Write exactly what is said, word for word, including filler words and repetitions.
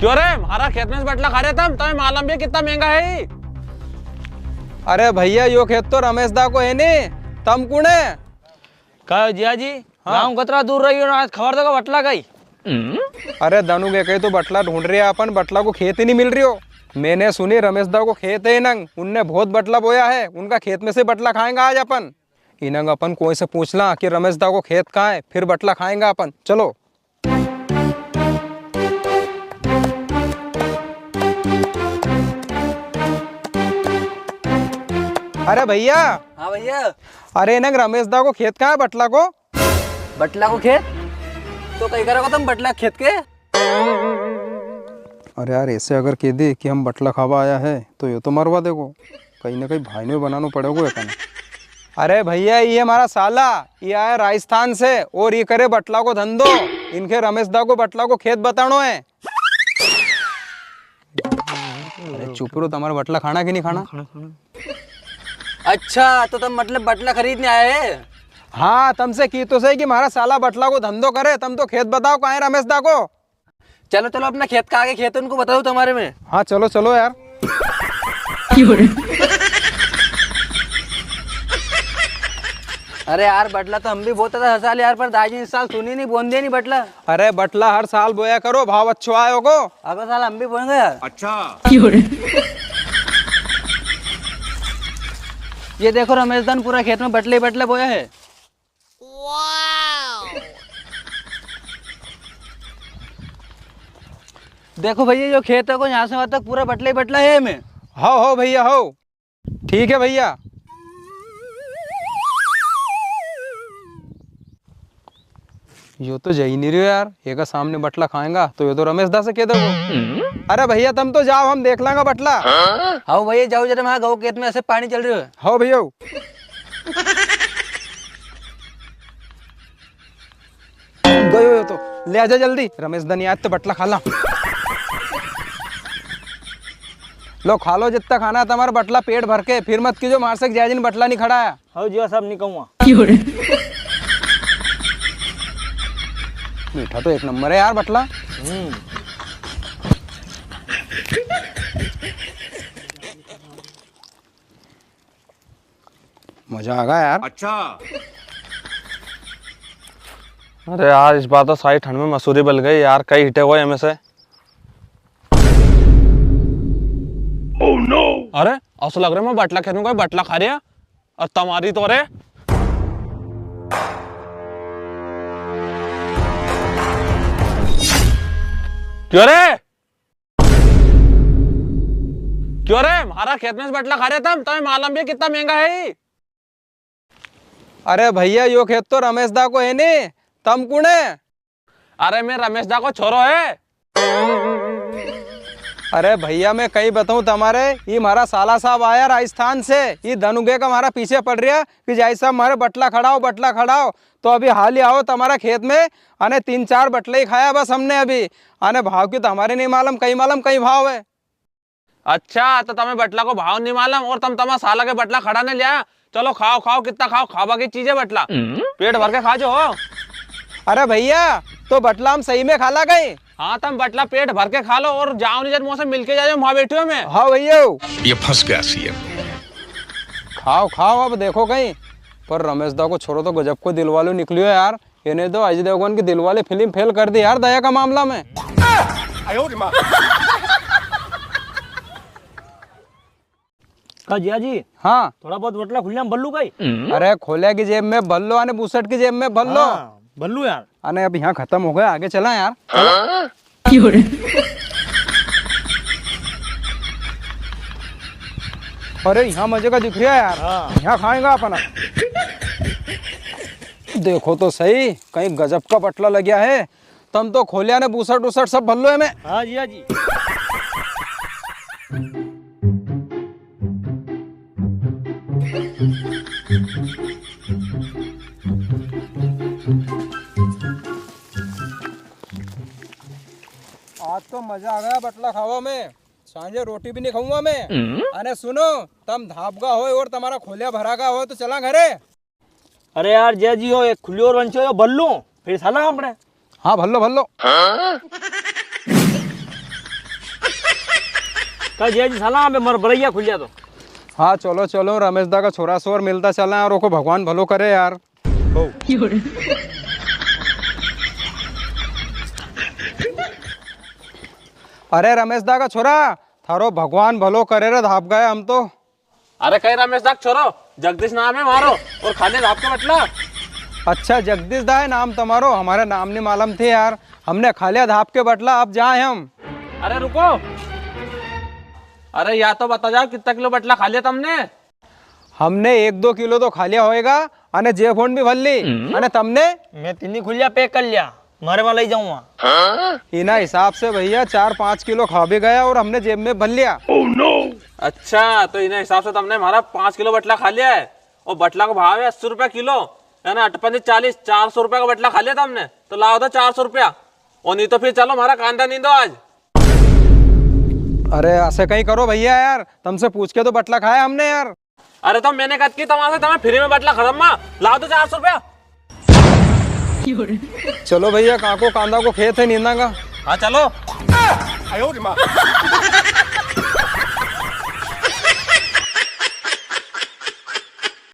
क्यों रे, म्हारा खेत में से बटला खा रहे तम, तमें मालूम भी कितना महंगा है ई? अरे भैया, यो खेत तो रमेश दा को है नी, तम कुण है? कहो जिया जी, हाँ। गाँव कतरा दूर रही हो ना, आज खबर दो बटला का ही। अरे धनु के कही तो बटला ढूंढ रहे हैं अपन, बटला को खेत ही नी मिल रही हो। मैंने सुनी रमेश दा को खेत है इनंग, उनने बहुत बटला बोया है, उनका खेत में से बटला खाएंगा आज अपन। इनंग अपन कोई से पूछ ला कि रमेश दा को खेत कहाँ है, फिर बटला खाएंगा अपन। चलो। अरे भैया। हाँ भैया। अरे इनंग रमेश दा को खेत कहाँ है बटला को? बटला को खेत? तो कई करोगा तुम बटला खेत के? अरे यार, ऐसे अगर कह दे कि हम बटला खावा आया है, तो यो तो मरवा देगो। कहीं ना कहीं भाई ने बनाना पड़ेगो ये कने। अरे भैया, ये हमारा साला, ये आया राजस्थान से और ये करे बटला को धंधो। इनके रमेश दा को बटला को खेत बतानो है। अरे चुप रो, तुम्हारा बटला खाना कि नहीं खाना? खाना, खाना। अच्छा, तो तुम मतलब बटला खरीदने आए हैं? हाँ, तुमसे की तो सही कि हमारा साला बटला को धंधो करे, तुम तो खेत बताओ कहाँ है रमेश दा को? चलो, चलो, अपना खेत का आगे खेत है, उनको बता दो तुम्हारे में। हाँ, चलो, चलो यार। अरे यार, बटला तो हम भी बोता था हर साल यार, पर दाजी इस साल सुनी नी, बोन दिया नी बटला। अरे बटला हर साल बोया करो, भाव अच्छो आयो को। अगला साल हम भी बोएंगे यार। अच्छा। ये देखो रमेश दा ने पूरा खेत में बटला ही बटला बोया है। देखो भैया, यो खेत है को यहाँ से वहाँ तक पूरा बटला ही बटला है में। हो, हो भैया, हो। ठीक है भैया। यो तो जई नी रियो यार, एका सामने बटला खाएगा तो यो तो रमेश दा से कह देगो। अरे भैया, तुम तो जाओ, हम देख लांगा बटला। हाँ भैया, जाओ जरा, वहाँ गऊ खेत में ऐसे पानी चल रही है। हाँ भैया। गयो यो तो, ले आजा जल्दी, रमेश दा नी आया तो बटला खा ला। लो खा लो जितना खाना है तुम्हारा बटला पेट भर के, फिर मत कीजो मार से कि जय जी ने बटला नी खवाया। हाँ जी, सब नी कहूँगा। मीठा तो एक नंबर है यार बटला। हम्म। मजा आ गया यार। अच्छा। अरे यार, इस बार तो सारी ठंड में मसूरी बल गई यार, कई हिटे हुए हमें से। Oh no! अरे, असो लग रहा है मैं बटला खेलूं, कोई बटला खा रहा। और तुम्हारी तो रे। क्यों रे? क्यों रे, म्हारा खेत में से बटला खा रहे तम, तमें मालूम भी कितना महंगा है ई? अरे भैया, यो खेत तो रमेश दा को है नी, तम कुण है? अरे, मैं रमेश दा को छोरो है। अरे भैया, मैं कई बताऊं तमारे, ई म्हारा साला साहब आया राजस्थान से, ई धनुगे का म्हारा पीछे पड़ रिया कि जाई साहब म्हारे बटला खवाड़ो, बटला खवाड़ो। तो अभी हाल ही आयो तमारा खेत में, अने तीन चार बटला ही खाया बस हमने अभी। अने भाव की तो हमारे नी मालूम, कई मालूम कई भाव है। अच्छा, तो तमें बटला को भाव नी मालूम और तम तमारा साला के बटला खवाड़ने लिया। चलो खाओ, खाओ, कितना खाओ, खावा की चीज है बटला। पेट भर के खाजो हो। अरे भैया, तो बटला हम सही में खा ला कई? हाँ, तम बटला पेट भर के खा लो और जाओ नी जद मौसम मिलके जाओ, वहां बैठो मैं। हाँ भैया। ये फंस गया सीएम। खाओ, खाओ, अब देखो कई। पर रमेश दा को छोरो तो गजब को दिलवालो निकलियो यार। इने तो अजय देवगन की दिलवाले फिल्म फेल कर दी यार, दया का मामला में। का जिया जी? हाँ। थोड़ा बहुत बटला खुल्या में भर लूं कई? अरे, खोल्या की जेब में भर लो, अने बुसट की जेब में भर लो। हाँ, भर लूं यार। अने अब यहाँ खत्म हो गया, आगे चला यार। हाँ? अरे, यहाँ मजे का दिख रहा है यार। हाँ। यहाँ खाएगा अपना। देखो तो सही, कई गजब का बटला लग्या है। तम तो खोल्या ने बूसट उसट सब भर लो एमे। हाँ जी, हाँ जी। आज तो मजा आ गया बटला खावा में। सांझे रोटी भी नी खाऊंगा मैं। अने सुनो, तम धापगा होय और तमारा खोल्या भरागा होय तो चला घरे। अरे यार, जय जी हो, एक खुली और वंशो यो भर लूं, फिर साला आपणे। हाँ, भर लो, भर लो। का जिया जी सलाम, अबे मर बरैया खुल जा तो। हाँ, चलो, चलो, रमेश दा का छोरा सोर मिलता चला यार, ओको भगवान भलो करे यार। हो। अरे रमेश दा का छोरा, थारो भगवान भलो करे रे, धाप गया हम तो। अरे कई रमेश दा का छोरो, जगदीश नाम है मारो, और खाली धाप के बटला। अच्छा, जगदीश दा है नाम तुम्हारो, हमारे नाम नहीं मालूम थे यार, हमने खा लिया धाप के बटला, अब जाए हम। अरे रुको, अरे या तो बता जाओ कितना किलो बटला खा लिया तुमने? हमने एक दो किलो तो खा लिया होएगा, अने जे फोन भी भर ली। अने तमने? मैं तीन ही खुलिया पैक कर लिया, मारे वाला ही जाऊंगा। इना हिसाब से भैया चार पाँच किलो खा भी गया और हमने जेब में भर लिया। अच्छा, तो इना हिसाब से तमने हमारा पाँच किलो बटला खा लिया है। और बटला को भाव है अस्सी रुपया किलो, यानी अटपन चालीस, चार सौ रुपया का बटला खा लिया तमने। तो लाओ तो चार सौ रुपया, और नहीं तो फिर चलो हमारा कांदा नींदो आज। अरे ऐसे कई करो भैया यार, तुमसे पूछ के तो बटला खाया हमने यार। अरे तो मैंने कद की तमारे से, तमें फ्री में बटला खत्म मा, लाओ तो चार सौ रुपया। चलो भैया, काको कांदा को खेत है नींदा का। हाँ चलो।